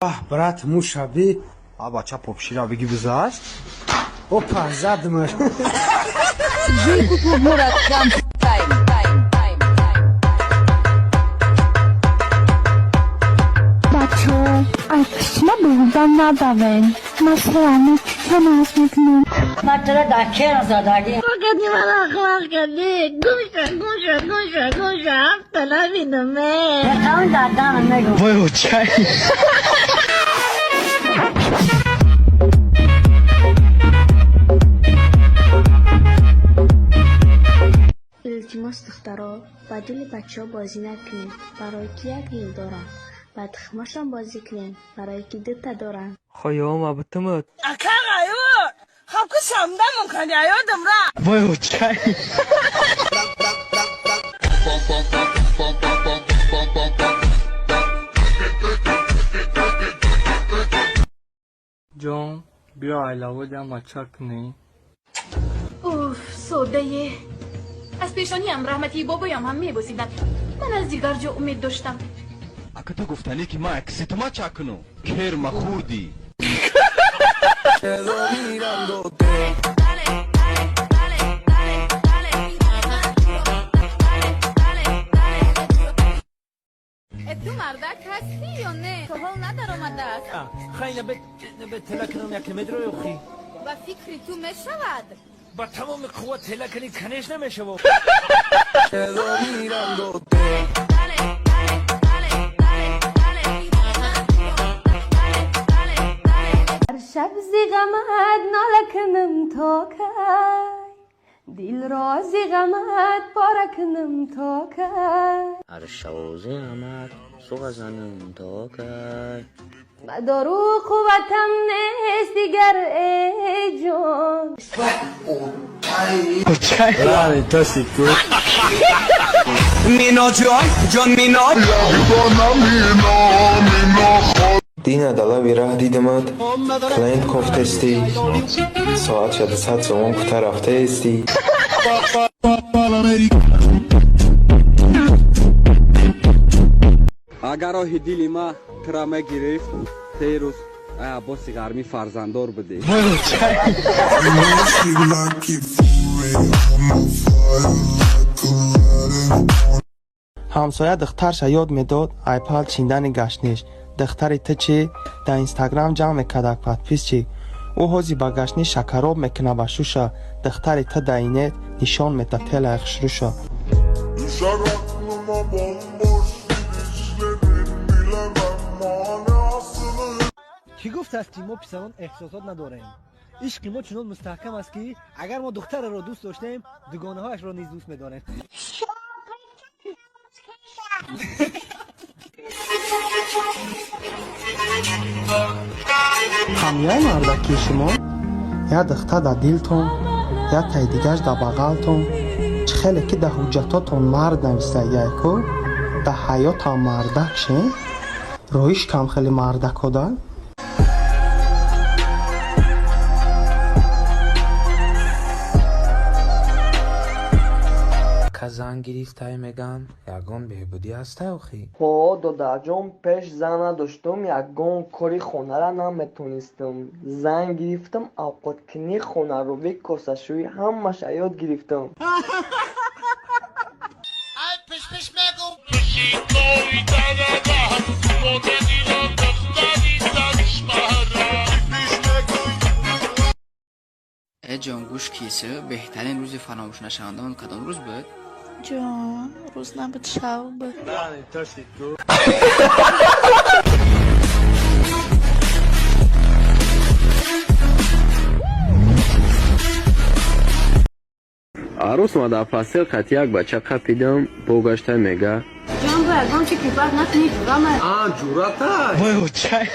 Брат, мушаби. А бача попшира биги бизашт. Опа, задмаш. Time, time, time, time. Бачаҳо, аз пишма бурда надавен. Масалан, чӣ наз мекунем. فقط من اخلاق کردی. گوشه گوشه گوشه گوشه هفته نبینمه. Voy очай. Илтимос, духтаро, ба дили бачаҳо бозӣ накунед, барое ки як дил доранд. Ба тухмашон бозӣ кунед, барое ки дута доранд. Хоёма бутумуд. Ака Ғаюр, хаб ку шамда мумкин ёдам ра. Voy очай. Ҷон, биё айлаводя мача кунем. Уф, соддае. Аз пешониам раҳмати бобоям ҳам мебозиданд. Ман аз дигар ҷо умед доштам. Ака, ту гуфтанӣ ки ман акситма ча кунам, керма хӯрдӣ. Dale, dale, dale, dale, dale, dale, dale, dale. Ту мардак ҳастӣ ё не? То ҳол надаромадааст. Хайна бе тела кунам, яке медрои охи. Ба фикри ту мешавад? Ба тамоми қувват тела кунӣ, конечно, мешавад. Dale, dale, dale, dale, dale, dale, dale, dale. Ҳар шаб зи ғамат нола кунам то кай? Дилро зи ғамат пора кунам то кай? Ҳар шавози ғамат суға занам то кай? Ба дору қувватам нест дигар, эй ҷон. Очай. Мино ҷон, ҷон Мино. Дина далави раҳ дидамад, клиент кофтестӣ, соат шада 100 сомон кута рафтаестӣ. Агар роҳи дили ма тура мегирифт, терӯз ай Аббоси Ғармӣ фарзанддор будӣ. Voy очай. Ҳамсоя духтарша ёд медод айпал чиндани гаштниш. Духтари ту чӣ? Дар Инстаграм ҷамъ мекардак подписчик. Ӯ ҳози ба гаштниш шакароб мекуна ба шуша. Духтари ту дар инет нишон мета телаи хушрӯша. Düşer aklıma bomboş gidişlerin, bilemem manasını. Кӣ гуфтааст, ки мо писарон эҳсосот надорем? Ишқи мо чунон мустаҳкам аст, ки агар мо духтареро дӯст доштем, дугонаҳояшро низ дӯст медорем. Ҳамяй мардаки шумо як духта дар дилтон, як таи дигаш дар бағалтон. Чӣ хеле ки дар ҳуҷҷатотон мард нависагиайку, дар ҳаётам мардак шен. Роиш кам хеле мардакода. Ка зан гирифтай, меган, ягон беҳбудӣ ҳастай охи? Ҳо, додарҷон, пеш зан надоштум, ягон кори хонара наметонистам. Зан гирифтам, авқоткунӣ, хонаровӣ, косашӯӣ, ҳамаша ёд гирифтам. Ay piş piş mego. Э ҷон, гӯш кису, беҳтарин рӯзи фаромӯшнашаванда он кадом рӯз буд? Ҷон, рӯз набуд, шав буд. Арӯс ма дар постель қати як бача қапидам, бо гашта мега. Ҷон, бо ягон фикри бад накунӣ, ҷурама. А, ҷурата. Voy очай.